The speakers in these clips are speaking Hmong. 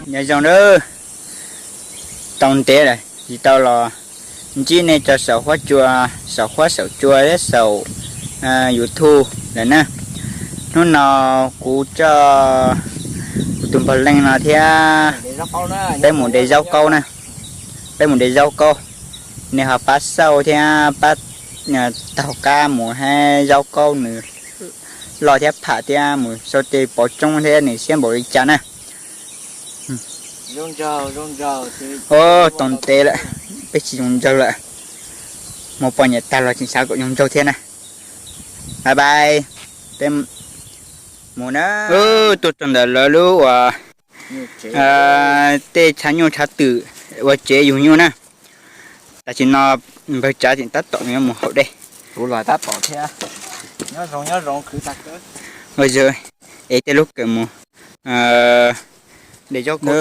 Nyob zoo nawb, tau ntev lawm tsis tau los ntsib nej tso saum huab cua, saum huab saum cua thiab saum YouTube lawm na. Hnub no kuv coj kuv tus npawg Leej no thiab peb mus de zaub kaub na. Peb mus de zaub kaub, nws ho pab xauj thiab pab taug qab mus hab zaub kaub nws loj thiab pham thiab mus sau tej pov tsoob thiab nws siab npaum li cas na. Ua tau ntev lawm, peb tsis zoo nraug lawm, mus pom nyiam tag los tseem xav kom zoo nraug thiab na. Bye bye, peb mus na. Tuaj txog ntawm lawv lub uas tej tshav nyuj tshav twm ua tsev yug nyuj na. Tam sim no npawg Tsav tseem tab tom yuav mus haus dej. Es tej lub kawm mus de zaub kaub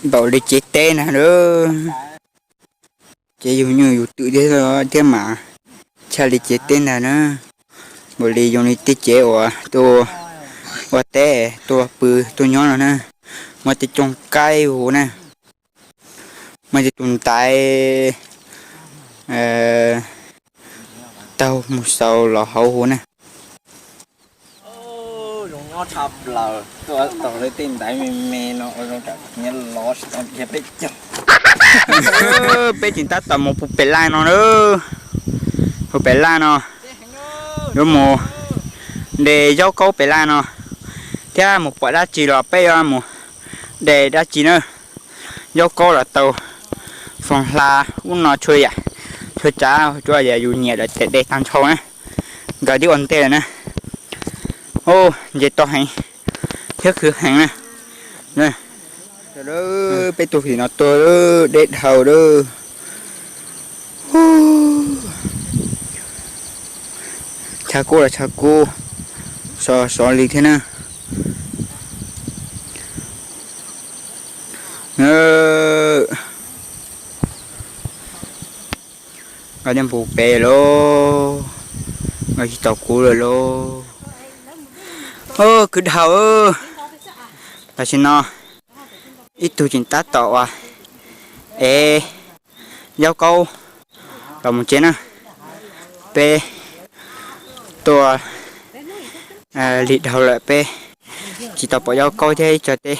npaum li cev teb ntag. Ces yug nyuj yug twm thiab mas tshaj li cev teb ntag na. Npaum li zoo li tej cev uas tuaj ua teb tuaj pw tuaj nyob no na. Muaj tej cooj kaib huv na, muaj tej tus ntaiv taug mus xaus los hauv huv na. Zoo nyob tshaj plaws, tuaj tau lawv tej ntaiv me me no ua zoo tsam nyiav los tsis tau nrhiav peb caug. Peb tseem tab tom mus puag pem laj no na, puag pem laj no, yuav mus de zaub kaub pem laj no, thiab mus pom dab tsi los peb yuav mus de dab tsi na. Zaub kaub los tau, foom hla ub no tshua yam, tshua tsav tsuas yog yus nyiam lawm ces de tag nrho na. Nkawd twb ua ntej lawm na. Ub, nce toj heev thiab khwv heev na. Peb tuaj tim no tuaj deb dhau lawm. Tshav kub los tshav kub, sov sov li thiab na. Nkawd nyob puag pem lauj, nkawd tsis tos kuv lawm lauj. Khwv dhau. Tam sim no ib tug tseem tab tom uas ev zaub kaub los mus tsev na. Peb tuaj lig dhau lawm, peb tsis tau pom zaub kaub thiab ib co teb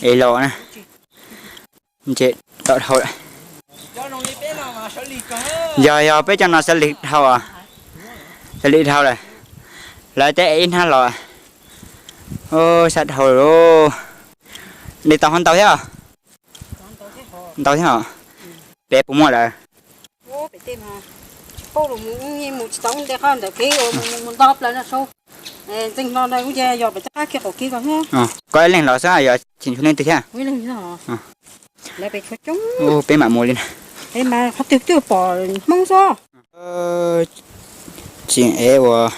ev los na. Nce toj dhau lawm. Yog yog, peb cov no sawv lig dhau, sawv lig dhau lawm. Lawv teb ev ib hnab los. Sab dhau lawm. De tau ho ntau thiab. Ntau thiab os. Peb puas muaj lawm? Koj ib leeg los xwb yog tseem tshuav leej twg thiab? Peb mam mus li na. Tseem ev uas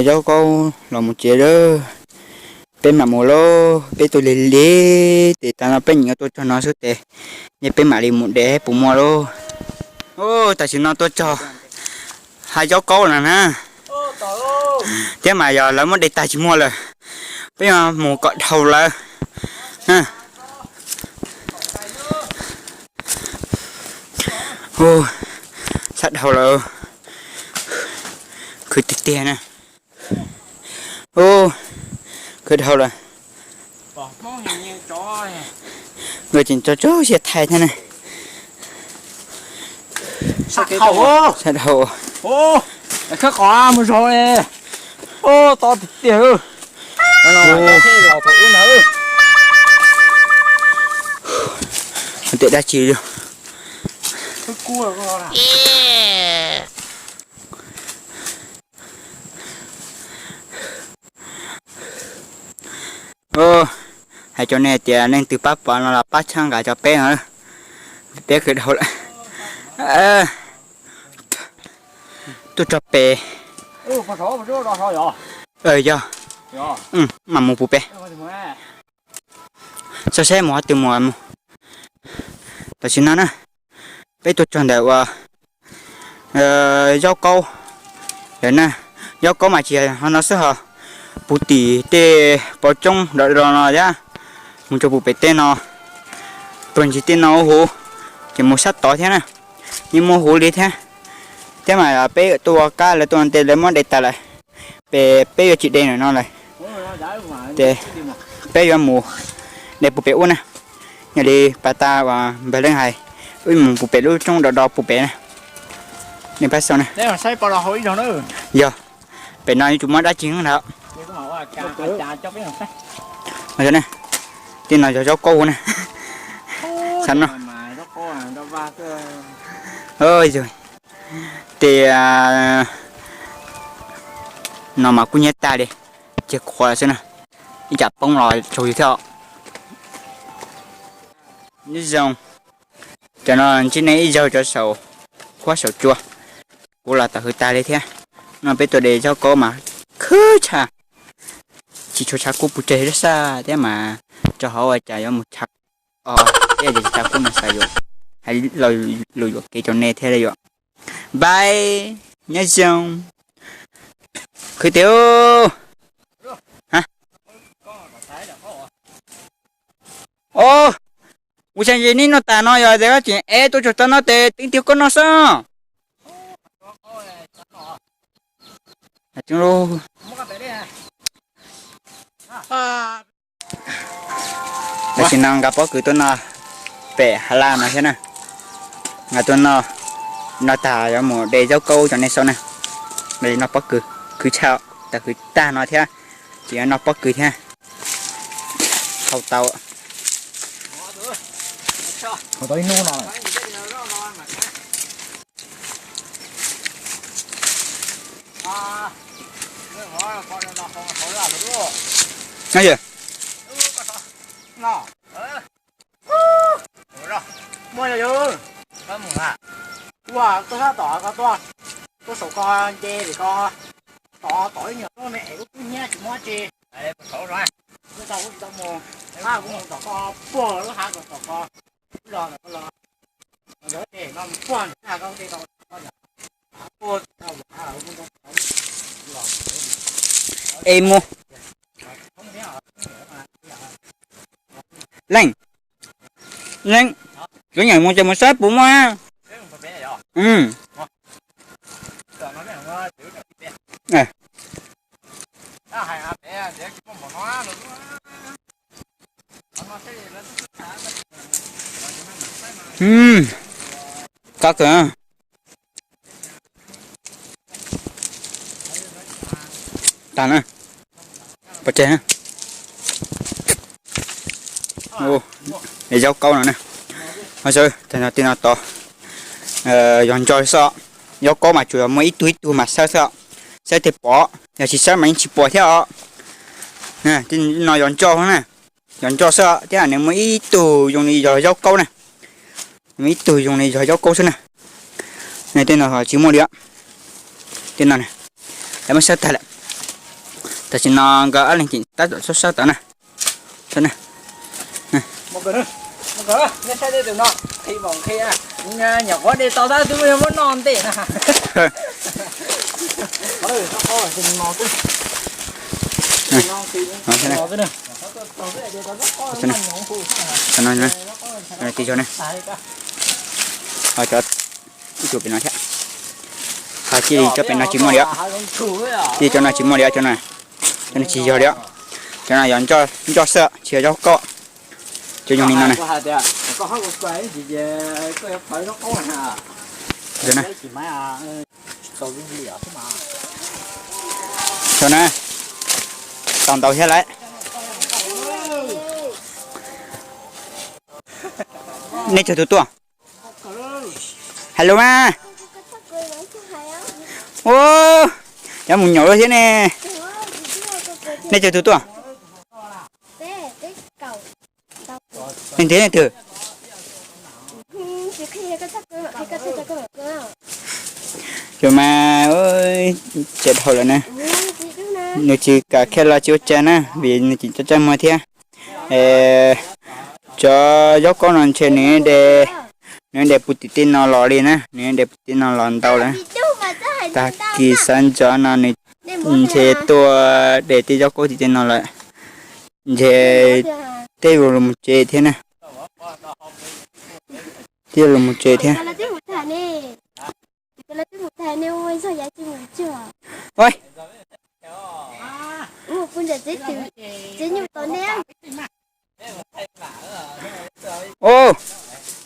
zaub kaub los mus tsev lawm. Peb mam mus lauj, peb tuaj lig lig tes tas no peb nyeem tuaj txog no xwb tes, nej peb mam li mus de puas muaj lauj. Tam sim no tuaj txog hav zaub kaub no na, thiab mas yog lawv muab de tag tsis muaj lawm, peb yuav mus kom dhau lawv. Sab dhau lawm, khwv tiag tiag na. Khwv dhau lawm. Nkawd tseem tso tso siab thaij thiab na. Sab dhau. Khawb qos mus zog. To tiag tiag. Tes dab tsi li. Hais rau nej tias leej twg pab pom no los pab tshaj nqa rau peb no. Peb khwv dhau lawm. Tuaj txog pem. Yog, mam mus puag pem. Saib saib mus qhov twg mus mus. Tam sim no na, peb tuaj txog ntawm uas zaub kaub lawm na. Zaub kaub mas tsis yog ho no xwb hos, puv tim tej pov tsoob do do no thiab, mus rau puv pem tej no, puag ntsis tej no huv, ces mus sab tod thiab na, yeej muaj huv li thiab. Thiab mas peb tuaj ua qab lawv tuaj ua ntej lawv muab de tas lawm, peb yuav tsis de ntawm no lawm, ces peb yuav mus de puv pem ub na. Yog li pas tas uas npawg Leej hais, wb mus puv pem lub tsoob do do puv pem na. Nej pab xauj na. Yog, pem no yuav tsum muaj dab tsi ntag. Tej no yog zaub kaub na. Xav no. Tej no mas kuj nyiab tag li, ces qhuav xwb na, ib tsam poob los raug yus thiab. Nyob zoo, cov no ntsib nej ib zaug cov saum huab saum cua, kuv los tom hwv tag li thiab. No peb tuaj de zaub kaub mas khwb tshaj, tsis tshua tshav kub puas tsawg sab thiab mas, rau hauv ua cas yuav mus tshav o, thiab ces tshav kub mas xav yuav hais lus yuam kev rau nej thiab li yuav. Bye, nyob zoo. Khwv tiag. Ua tsaug ntsis nej noj tas no yog tias koj tseem ev tuaj tsuag tau no tes teeb tiag koj noj xwb. Tam sim no nqa pob kws tuaj noj pem hav laj no thiab na. Nqa tuaj noj, noj tag yuav mus de zaub kaub rau nej saib na. Noj pob kws khwv tshaj, tag khwv tag no thiab, ces yuav noj pob kws thiab. Hau tau. Muaj yog, ua tuaj sab tom ko tuaj, tuaj saum ko nce tim ko, tom tom ib nyuag lub me es lub kub hnyiab tsis muaj tsi. Kuv tsis tau mus, kuv mus tom ko puag lub hav ko tom ko, los los, es mus. Leej, Leej, kuv nyiam mus ces mus saib puas muaj. Qab kawg. Tas na, pov tseg na. Zaub kaub no na. Tej no tod yog ntso xwb. Zaub kaub mas tsuas yog muaj ib tug ib tug mas saib xwb, saib thiaj pom, yog tsis saib mas yeej tsis pom thiab os. No yog ntso na, yog ntso xwb thiab nws muaj ib tug zoo li yog zaub kaub na. Muaj ib tug zoo li yog zaub kaub xwb na. Tej no tsis muaj li. Tej no lawv muab saib tag lawm. Tam sim no nkawd ob leeg tseem tab tom sab sab tod na. Nyuam qhuav de tau tab twb muab noj ntej na. Cov ib tug pem no thiab. Ho cia li cov pem no tsis muaj li. Cia li cov no tsis muaj li, cov no, cov no tsis yog li. Cov no yog ntso xwb tsis yog zaub kaub. Cov zoo li no na. Tau na, tau ntau thiab lawm. Nej cog tus tuaj. Hello mas. Ua, cov mus nyuam lawm thiab ne. Nej cog tus tuaj. Leej twg leej twg? Cov mas tsa dhau lawm na. Nws tsis kam khiav los tsis ua cas na, vim nws tseem tsa tsa muag thiab. Cov zaub kaub no ntshe nws de, nws de puv tim tej no los li na, nws de puv tim no los ntau lawm. Tag kis sawv ntxov no nws Ntshe tua de tej zaub kaub tim tej no lawm. Ntshe tej yuav los mus tsev thiab na. Tej yuav los mus tsev thiab.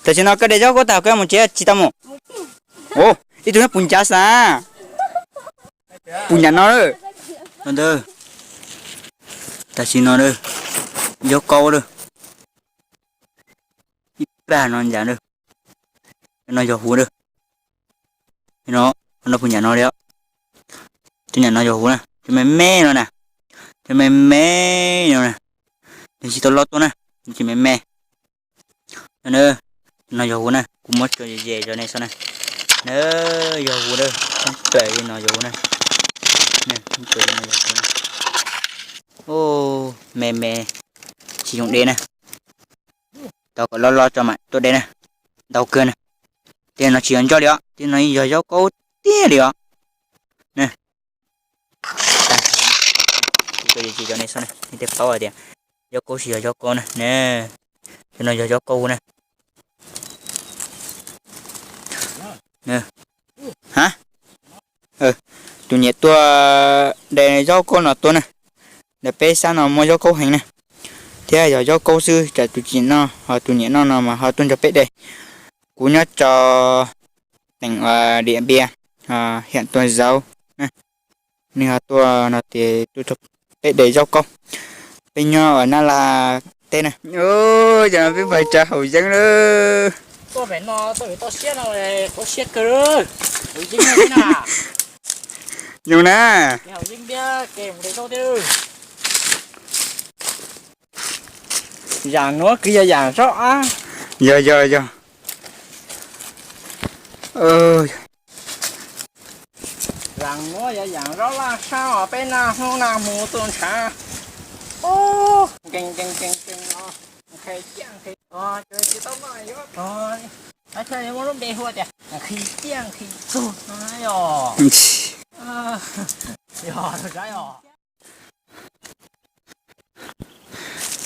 Tam sim no koj de zaub kaub tag koj mus tsev tsis tau mus? Ib tug nyob puv ncav xav. Puv ncav no. Tam sim no zaub kaub lawm. Ib plag no ncav lawm. No yog huv lawm. No puv ncav no li. Cov ncav no yog huv na, cov me me no na. Cov me me no na. Nws tsis tau loj tuaj na, nws tsis me me. No yog huv na, kuv muab tso ze ze rau nej saib na. Na, yog huv na, plaws li no yog huv na. Me me, tsis zoo de na. Tau kom loj loj tso mam tuaj de na. Ntau kawg na. Tej no tsis yog ntsuab li os, tej no yog zaub kaub tiag li os. Tsis yog zaub kaub, nej paub hais tias zaub kaub tsis yog zaub kaub na. Tej no yog zaub kaub na. Ha, tus niam tuaj de zaub kaub no tuaj na. Ntawm peb sab no muaj zaub kaub heev na, thiab yog zaub kaub xwb, tsam tus txiv no ho tus niam no no mas ho tuaj nrog peb de. Kuv nyob rau teem Diam Npias, hiam Tuam Zauv, nws ho tuaj no ces tuaj nrog peb de zaub kaub. Peb nyob Nab Laj teb na. Cov no peb pais tsa haus yeeb lawm. Zoo na. Yam nuav kwv yog yam zaub ab. Yog, yog, yog. Yam nuav yog yam zaub laj sab os, peb naj hnub naj hmo tuaj nrhav. Nkees nkees nkees nkees no, nqhis ciaj nqhis txug, tsis tau noj yuav rog. Muaj lub npe hu tias nqhis ciaj nqhis txug no yog. Yog, yog.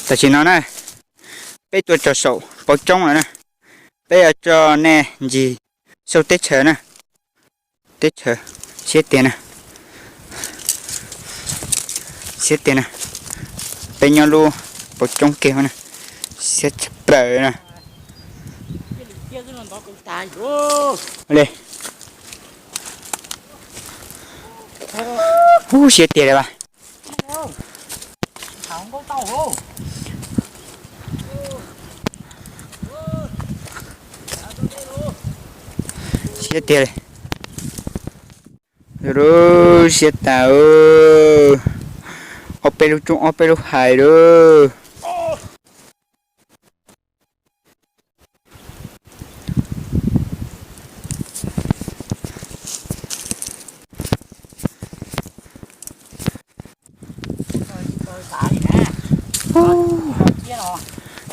Tam sim no na, peb tuaj txog saum Pauv Tsoob lawm na. Peb yuav coj nej ncig saum teb chaws na. Teb chaws siab tiag na. Siab tiag na. Peb nyob lub Pauv Tsoob kiag na. Siab tshaj plaws na. Li, ub, siab tiag li as. Siab tiag li. Siab tas. Ob peb lub roob ob peb lub hais lawm.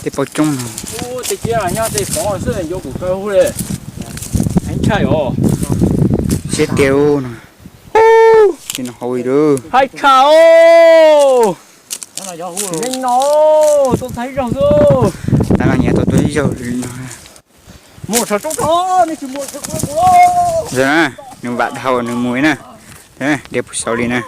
Tej Pauv Tsoob no. Tej ciab nyob tej pov xwb yuav kuv kaw hu li. Heev tshaj os. Siab tiag no. Ces no hauv li lawm. Haib tshaj os. Neeg no tuaj txog ib zaug xwb. Tab no nyias tau tuaj ib zaug li no. Mus tshov roob tod, nws tsis mus tsis mus. Nws vam dhau nws mus li na. De puag saud li na.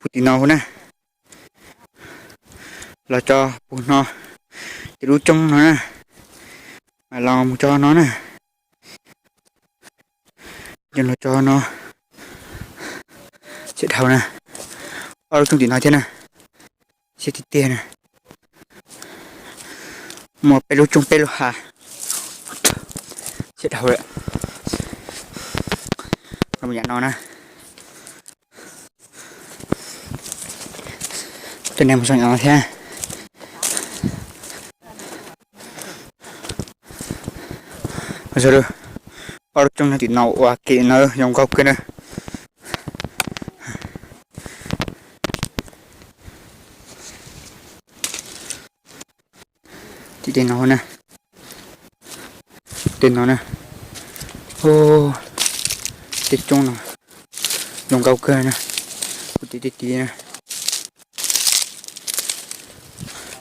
Puag tim no hu na. Los tso puag no, ces lub roob no na, mas los mus tso no na. Ces los tso no, siab dhau na. Ob lub roob tim no thiab na, siab tiag tiag na. Muaj peb lub roob peb lub hav, siab dhau lawm. Los yam no na. Coj nej mus saib no thiab. Ob lub roob no tim no ua ke no zoo nkauj kawg na. Tim tej no na, tej no na, tej roob no zoo nkauj kawg na. Kuv tim tej tid na,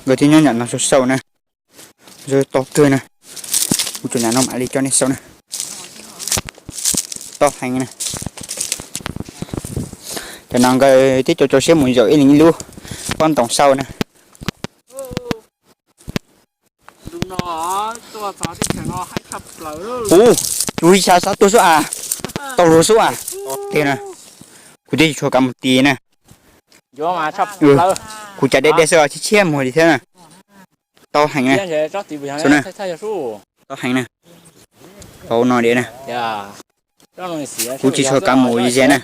nkawd thiaj nyob nram no sau sau na, zoo to kawg na. Kuv tsuas nram no mam li coj nej saib na, to heev na. Cov no nkawd twb tso tso siab mus zaum ib leeg ib lub pob ntoos sau na. Ub, tus ib sab xav tuaj xub as, tau luag xub as. Tiag na, kuv twb tsis tshua kav mus ti na. Kuv cas deb deb xwb os, tshiab tshiab muag li thiab na. Tau heev na, tau heev na, hauv no diam na. Kuv tsis tshua kav mus ze na,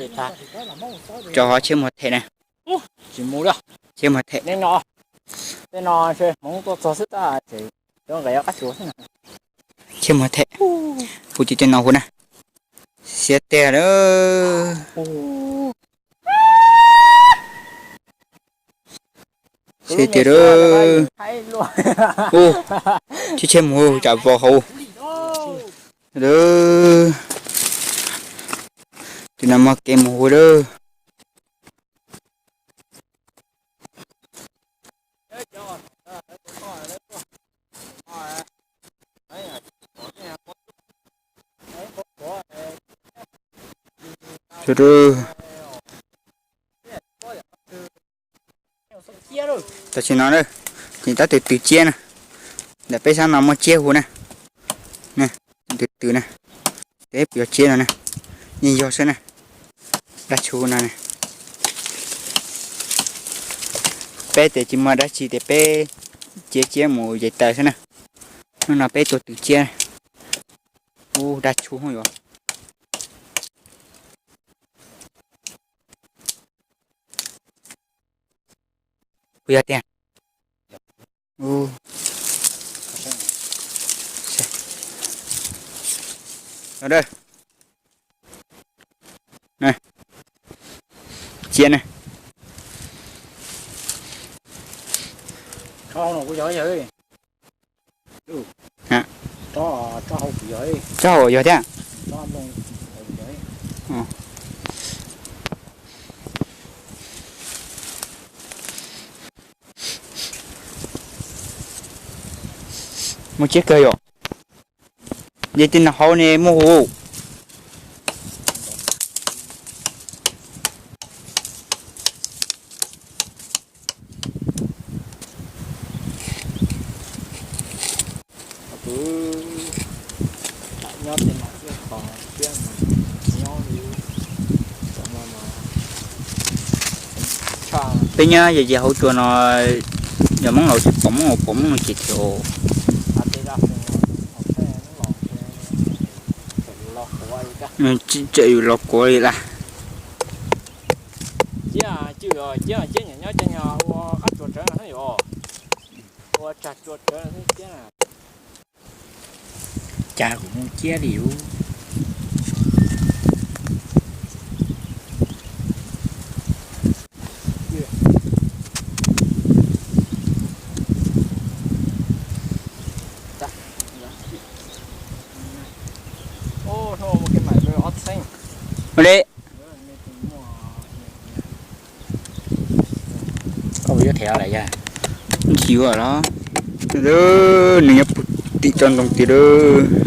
rau qhov tshiab muag them na. Tshiab muag them, tshiab muag them. Kuv tim tej no huv na, siab tiag lawm. Siab tiag lawm. Ub, tshiab tshiab mus tsam vau hauv. Tim no muaj kev mus huv lawm. Tam sim no ces tab tom twv tsiab na, ntawm peb sab no muaj tsiab huv na, twv twv na, peb puas yog tsiab no na, yeej yog xwb na, dab tshuv no na. Peb tias tsis muaj dab tsi tias peb cia tsiab mus zes taws xwb na. Hnub no peb tuaj twv tsiab. Ub, dab tshuv yuav. Kuv yog tiag. Tsiab ne. Tsob hauv yog thiab. Muaj tsiab kawg yom. Yog tej no hauv ne muaj huv. Peb nyob yos yos hauv tsuas no, yog Hmoob laus tsis pom Hmoob, pom Hmoob no ces thiaj tseem yus los kuav li lawm. Cas kuv mus ciab li ub. Ua li. Koj puas yuav them lawm yog? Tsis yuav los. Nws nyob puag tim tsob ntoo tid lawm.